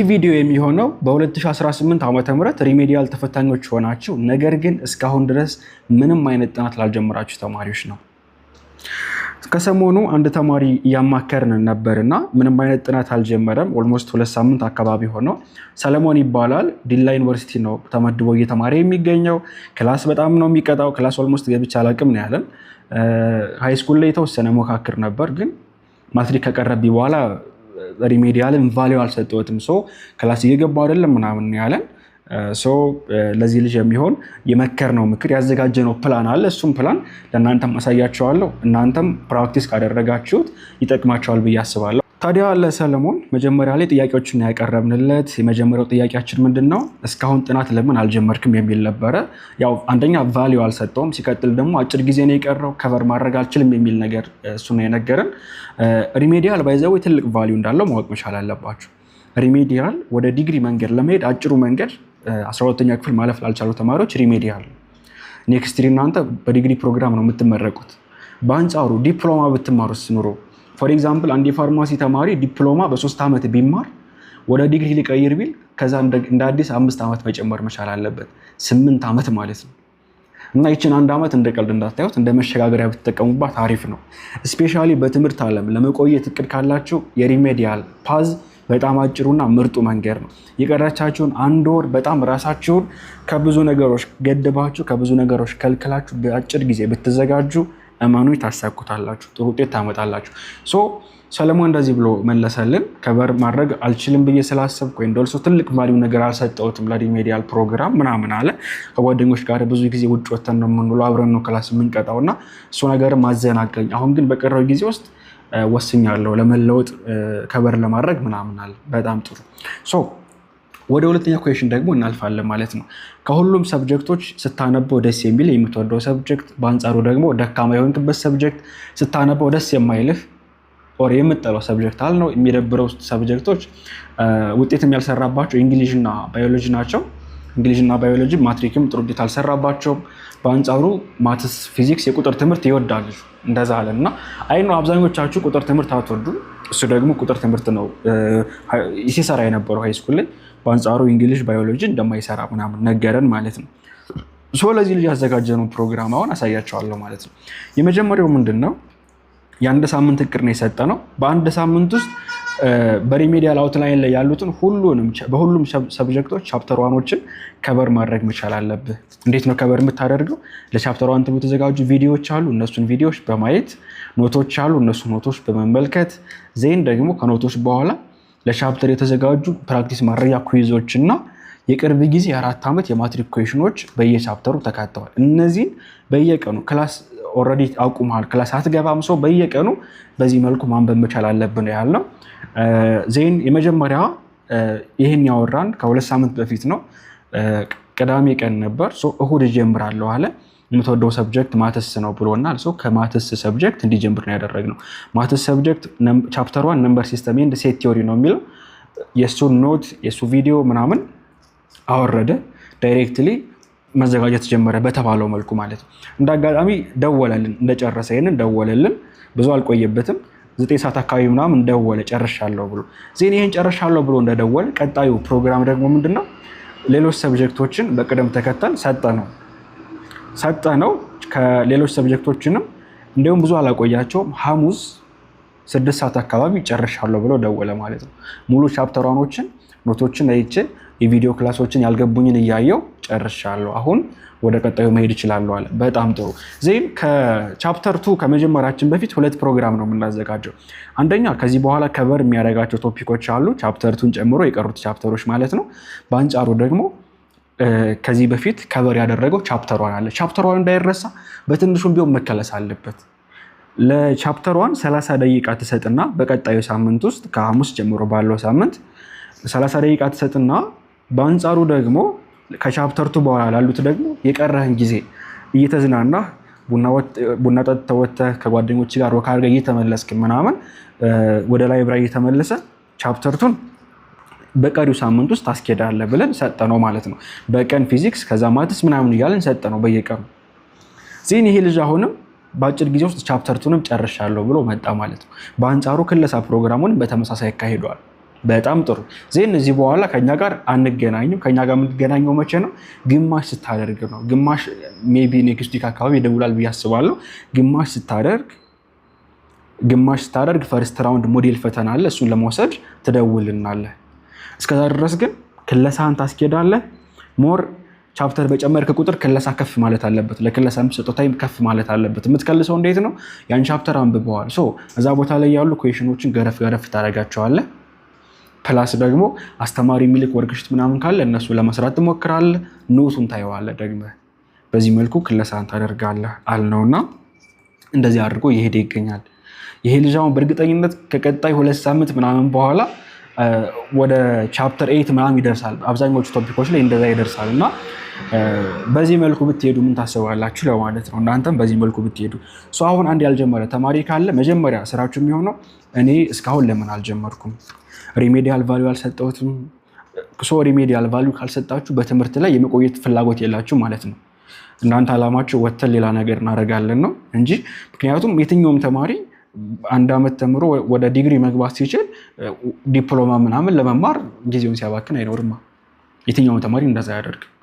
ቪዲዮ የሚሆነው በ2018 ዓ.ም remedial ተፈታኞች ሆናችሁ ነገር ግን እስካሁን ድረስ ምንም አይነት ጥናት ላልጀመራችሁ ተማሪዎች ነው። ከሰሞኑ አንድ ተማሪ እያማከርን ነበርና ምንም አይነት ጥናት አልጀመረም። Almost 2 ሳምንት አካባቢ ሆነው። ሰለሞን ይባላል። ዲላ ዩኒቨርሲቲ ነው ተመድቦ እየተማረ የሚገኘው። Class በጣም ነው የሚቀጣው። Class almost ገብቼ አላቅም ነው ያለን። High school ላይ የተወሰነ ሞካክር ነበር፣ ግን ማትሪክ ከቀረብኝ በኋላ remedial ን value አልሰጠሁትም። So class እየገባሁ አይደለም ምናምን ያለን። So ለዚህ ልጅ የሚሆን የመከርነው ምክር፣ ያዘጋጀነው ፕላን አለ። እሱም ፕላን ለእናንተም አሳያችኋለሁ። እናንተም practice ካደረጋችሁት ይጠቅማችኋል ብዬ አስባለሁ። ታዲያ ለሰለሞን መጀመሪያ ላይ ጥያቄዎችን ያቀረብንለት፣ የመጀመሪያው ጥያቄያችን ምንድን ነው? እስካሁን ጥናት ለምን አልጀመርክም የሚል ነበረ። ያው አንደኛ value አልሰጠውም፣ ሲቀጥል ደግሞ አጭር ጊዜ ነው የቀረው፣ cover ማድረግ አልችልም የሚል ነገር እሱ ነው የነገረን። Remedial by the way ትልቅ value እንዳለው ማወቅ መቻል አለባችሁ። Remedial ወደ ዲግሪ መንገድ ለመሄድ አጭሩ መንገድ 12ኛ ክፍል ማለፍ ላልቻሉ ተማሪዎች remedial። Next year እናንተ በዲግሪ ፕሮግራም ነው የምትመረቁት። በአንጻሩ ዲፕሎማ ብትማሩስ ኑሮ፣ for example አንድ የፋርማሲ ተማሪ ዲፕሎማ በ3 ዓመት ቢማር ወደ ዲግሪ ሊቀይር ቢል ከዛ እንደ አዲስ 5 ዓመት መጨመር መቻል አለበት። 8 ዓመት ማለት ነው። እና ይችን አንድ ዓመት እንደ ቀልድ እንዳታዩት፣ እንደ መሸጋገሪያ ብትጠቀሙባት አሪፍ ነው። Especially በትምህርት ዓለም ለመቆየት እቅድ ካላችሁ የ remedial path በጣም አጭሩና ምርጡ መንገድ ነው። የቀረቻችሁን አንድ ወር በጣም ራሳችሁን ከብዙ ነገሮች ገድባችሁ፣ ከብዙ ነገሮች ከልክላችሁ በአጭር ጊዜ ብትዘጋጁ እመኑኝ ታሳኩታላችሁ፣ ጥሩ ውጤት ታመጣላችሁ። So ሰለሞን እንደዚህ ብሎ መለሰልን። Cover ማድረግ አልችልም ብዬ ስላሰብኩ ወይም ደልሶ ትልቅ value ነገር አልሰጠሁትም ለ remedial ፕሮግራም ምናምን አለ። ከጓደኞች ጋር ብዙ ጊዜ ውጭ ወተን ነው የምንውለው፣ አብረን ነው class የምንቀጣው እና እሱ ነገር ማዘናገኝ። አሁን ግን በቀረው ጊዜ ውስጥ ወስኛለሁ ለመለወጥ፣ cover ለማድረግ ምናምን አለ። በጣም ጥሩ። So ወደ ሁለተኛ question ደግሞ እናልፋለን ማለት ነው። ከሁሉም subject ኦች ስታነበው ደስ የሚል የምትወደው subject፣ በአንጻሩ ደግሞ ደካማ የሆንክበት subject፣ ስታነበው ደስ የማይልህ or የምትጠላው subject አለ ነው። የሚደብረው subject ኦች ውጤትም ያልሰራባቸው English እና ባዮሎጂ ናቸው። English እና ባዮሎጂ ማትሪክም ጥሩ ውጤት አልሰራባቸውም። በአንጻሩ maths፣ ፊዚክስ፣ የቁጥር ትምህርት ይወዳል እንደዛ አለ። እና I know አብዛኞቻችሁ ቁጥር ትምህርት አትወዱም። እሱ ደግሞ ቁጥር ትምህርት ነው ሲሰራ የነበረው high school ላይ። በአንጻሩ English፣ ባዮሎጂ እንደማይሰራ ምናምን ነገረን ማለት ነው። So ለዚህ ልጅ ያዘጋጀነው ፕሮግራም አሁን አሳያችኋለሁ ማለት ነው። የመጀመሪያው ምንድን ነው? የአንድ ሳምንት እቅድ ነው የሰጠነው። በአንድ ሳምንት ውስጥ በ remedial outline ላይ ያሉትን ሁሉንም በሁሉም subject ኦች chapter one ኦችን cover ማድረግ መቻል አለብህ። እንዴት ነው cover የምታደርገው? ለ chapter one ተብሎ የተዘጋጁ ቪዲዮዎች አሉ። እነሱን ቪዲዮዎች በማየት፣ note ኦች አሉ። እነሱ note ኦች በመመልከት፣ then ደግሞ ከ note ኦች በኋላ ለ chapter የተዘጋጁ practice ማድረጊያ quiz ኦች እና የቅርብ ጊዜ የ4 ዓመት የማትሪክ question ኦች በየ chapter ኡ ተካተዋል። እነዚህን በየቀኑ፣ class already አቁመሃል፣ class አትገባም፣ so በየቀኑ በዚህ መልኩ ማንበብ መቻል አለብን ያልነው። Then የመጀመሪያ ይህን ያወራን ከ2 ሳምንት በፊት ነው። ቅዳሜ ቀን ነበር። እሁድ እጀምራለሁ አለ። የምትወደው subject maths ነው ብሎናል። ከ maths subject እንዲጀምር ነው ያደረግነው። Maths subject chapter one number system and set theory ነው የሚለው። የእሱን note፣ የእሱ ቪዲዮ ምናምን አወረደ። Directly መዘጋጀት ጀመረ በተባለው መልኩ ማለት ነው። እንደ አጋጣሚ ደወለልን፣ እንደጨረሰ ይህንን ደወለልን። ብዙ አልቆየበትም። 9 ሰዓት አካባቢ ምናምን ደወለ ጨርሻለሁ ብሎ። Then ይህን ጨርሻለሁ ብሎ እንደደወለ ቀጣዩ ፕሮግራም ደግሞ ምንድን ነው? ሌሎች subject ኦችን በቅደም ተከተል ሰጠነው። ከሌሎች subject ኦችንም እንዲሁም ብዙ አላቆያቸውም። ሐሙስ 6 ሰዓት አካባቢ ጨርሻለሁ ብሎ ደወለ ማለት ነው። ሙሉ chapter one ኦችን note ኦችን አይቼ፣ የቪዲዮ class ኦችን ያልገቡኝን እያየው ጨርሻለሁ። አሁን ወደ ቀጣዩ መሄድ እችላለሁ አለ። በጣም ጥሩ። Then ከ chapter two ከመጀመራችን በፊት ሁለት ፕሮግራም ነው የምናዘጋጀው። አንደኛ ከዚህ በኋላ cover የሚያደርጋቸው topic ኦች አሉ፣ chapter two ን ጨምሮ የቀሩት chapter ኦች ማለት ነው። በአንጻሩ ደግሞ ከዚህ በፊት cover ያደረገው chapter one አለ። Chapter one እንዳይረሳ በትንሹም ቢሆን መከለስ አለበት። ለ chapter one 30 ደቂቃ ትሰጥና በቀጣዩ ሳምንት ውስጥ ከሐሙስ ጀምሮ ባለው ሳምንት 30 ደቂቃ ትሰጥና በአንጻሩ ደግሞ ከ chapter two በኋላ ላሉት ደግሞ የቀረህን ጊዜ እየተዝናናህ፣ ቡና ጠጥተህ ወጥተህ፣ ከጓደኞች ጋር walk አድርገህ እየተመለስክ ምናምን ወደ library እየተመለሰ chapter two ን በቀሪው ሳምንት ውስጥ ታስኬዳለህ ብለን ሰጠነው ማለት ነው። በቀን ፊዚክስ ከዛ maths ምናምን እያለን ሰጠነው በየቀኑ። Then ይሄ ልጅ አሁንም በአጭር ጊዜ ውስጥ chapter two ንም ጨርሻለሁ ብሎ መጣ ማለት ነው። በአንጻሩ ክለሳ ፕሮግራሙን በተመሳሳይ ያካሂደዋል። በጣም ጥሩ። Then እዚህ በኋላ ከኛ ጋር አንገናኝም። ከኛ ጋር የምንገናኘው መቼ ነው? ግማሽ ስታደርግ ነው። ግማሽ maybe next week አካባቢ ይደውላል ብዬ አስባለሁ። ግማሽ ስታደርግ first round model ፈተና አለ። እሱን ለመውሰድ ትደውልናለህ። እስከዛ ድረስ ግን ክለሳህን ታስኬዳለህ። More chapter በጨመርክ ቁጥር ክለሳ ከፍ ማለት አለበት። ለክለሳ የምትሰጠው time ከፍ ማለት አለበት። የምትከልሰው እንዴት ነው? ያን chapter አንብበዋል። So እዛ ቦታ ላይ ያሉ question ኦችን ገረፍ ገረፍ ታደርጋቸዋለህ። Plus ደግሞ አስተማሪ የሚልክ worksheet ምናምን ካለ እነሱ ለመስራት ትሞክራለህ። Note ኡን ታየዋለህ ደግመህ። በዚህ መልኩ ክለሳን ታደርጋለህ አልነውና እንደዚህ አድርጎ እየሄደ ይገኛል። ይሄ ልጅ አሁን በእርግጠኝነት ከቀጣይ 2 ሳምንት ምናምን በኋላ ወደ chapter 8 ምናምን ይደርሳል። አብዛኞቹ topic ኦች ላይ እንደዛ ይደርሳል። እና በዚህ መልኩ ብትሄዱ ምን ታስባላችሁ ለማለት ነው። እናንተም በዚህ መልኩ ብትሄዱ፣ አሁን አንድ ያልጀመረ ተማሪ ካለ መጀመሪያ ስራችሁ የሚሆነው እኔ እስካሁን ለምን አልጀመርኩም? Remedial value አልሰጠሁትም። So remedial value ካልሰጣችሁ በትምህርት ላይ የመቆየት ፍላጎት የላችሁም ማለት ነው። እናንተ አላማችሁ ወተን ሌላ ነገር እናደርጋለን ነው እንጂ፣ ምክንያቱም የትኛውም ተማሪ አንድ ዓመት ተምሮ ወደ ዲግሪ መግባት ሲችል ዲፕሎማ ምናምን ለመማር ጊዜውን ሲያባክን አይኖርማ። የትኛውም ተማሪ እንደዛ አያደርግም።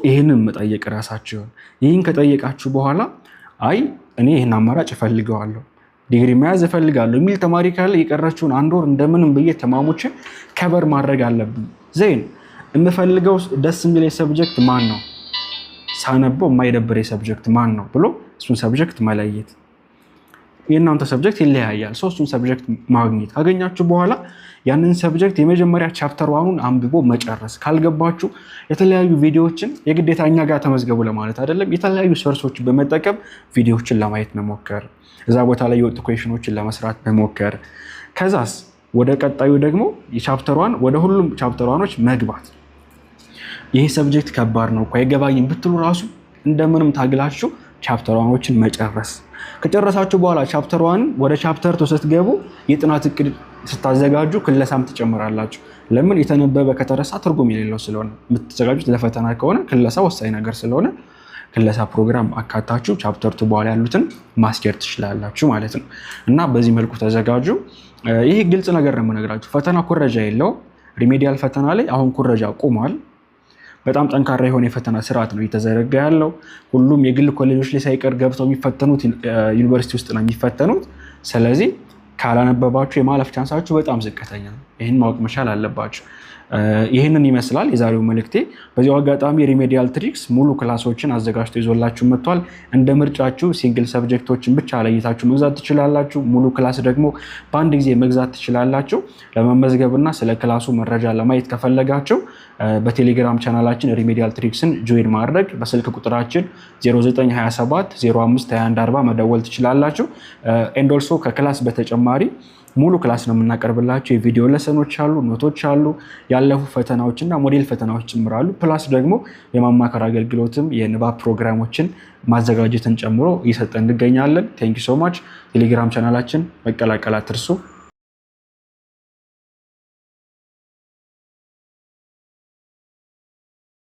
ይህንን መጠየቅ ራሳችሁን። ይህን ከጠየቃችሁ በኋላ አይ እኔ ይህን አማራጭ እፈልገዋለሁ፣ ዲግሪ መያዝ እፈልጋለሁ የሚል ተማሪ ካለ የቀረችውን አንድ ወር እንደምንም ብዬ ተማሙቼ cover ማድረግ አለብኝ። Then የምፈልገው ደስ የሚል subject ማን ነው፣ ሳነበው የማይደብር subject ማን ነው ብሎ እሱን subject መለየት። የእናንተ subject ይለያያል። So እሱን subject ማግኘት፣ ካገኛችሁ በኋላ ያንን subject የመጀመሪያ chapter one ኡን አንብቦ መጨረስ። ካልገባችሁ የተለያዩ ቪዲዮዎችን፣ የግዴታ እኛ ጋር ተመዝገቡ ለማለት አይደለም፣ የተለያዩ source ኦችን በመጠቀም ቪዲዮዎችን ለማየት መሞከር፣ እዛ ቦታ ላይ የወጡ question ኦችን ለመስራት መሞከር። ከዛስ ወደ ቀጣዩ ደግሞ የ chapter one፣ ወደ ሁሉም chapter one ኦች መግባት። ይህ subject ከባድ ነው እኮ አይገባኝም ብትሉ ራሱ እንደምንም ታግላችሁ chapter one ኦችን መጨረስ። ከጨረሳችሁ በኋላ chapter one ወደ chapter two ስትገቡ የጥናት እቅድ ስታዘጋጁ ክለሳም ትጨምራላችሁ። ለምን? የተነበበ ከተረሳ ትርጉም የሌለው ስለሆነ፣ የምትዘጋጁት ለፈተና ከሆነ ክለሳ ወሳኝ ነገር ስለሆነ ክለሳ ፕሮግራም አካታችሁ chapter two በኋላ ያሉትን ማስኬድ ትችላላችሁ ማለት ነው። እና በዚህ መልኩ ተዘጋጁ። ይህ ግልጽ ነገር ነው የምነግራችሁ። ፈተና ኩረጃ የለውም። Remedial ፈተና ላይ አሁን ኩረጃ ቁሟል። በጣም ጠንካራ የሆነ የፈተና ስርዓት ነው እየተዘረጋ ያለው። ሁሉም የግል ኮሌጆች ላይ ሳይቀር ገብተው የሚፈተኑት ዩኒቨርሲቲ ውስጥ ነው የሚፈተኑት። ስለዚህ ካላነበባችሁ የማለፍ chance ኣችሁ በጣም ዝቅተኛ ነው። ይህን ማወቅ መቻል አለባችሁ። ይህንን ይመስላል የዛሬው መልእክቴ። በዚሁ አጋጣሚ Remedial Tricks ሙሉ class ኦችን አዘጋጅቶ ይዞላችሁ መጥቷል። እንደ ምርጫችሁ single subject ኦችን ብቻ ለይታችሁ መግዛት ትችላላችሁ። ሙሉ class ደግሞ በአንድ ጊዜ መግዛት ትችላላችሁ። ለመመዝገብና ስለ class ኡ መረጃ ለማየት ከፈለጋችሁ በቴሌግራም ቻናላችን Remedial Tricks ን join ማድረግ፣ በስልክ ቁጥራችን 0927 05 21 40 መደወል ትችላላችሁ። And also ከ class በተጨማሪ ሙሉ class ነው የምናቀርብላችሁ። የቪዲዮ lesson ኦች አሉ፣ note ኦች አሉ፣ ያለፉ ፈተናዎች እና ሞዴል ፈተናዎች ጭምራሉ። Plus ደግሞ የማማከር አገልግሎትም የንባብ ፕሮግራሞችን ማዘጋጀትን ጨምሮ እየሰጠን እንገኛለን። Thank you so much። ቴሌግራም ቻናላችን መቀላቀል አትርሱ።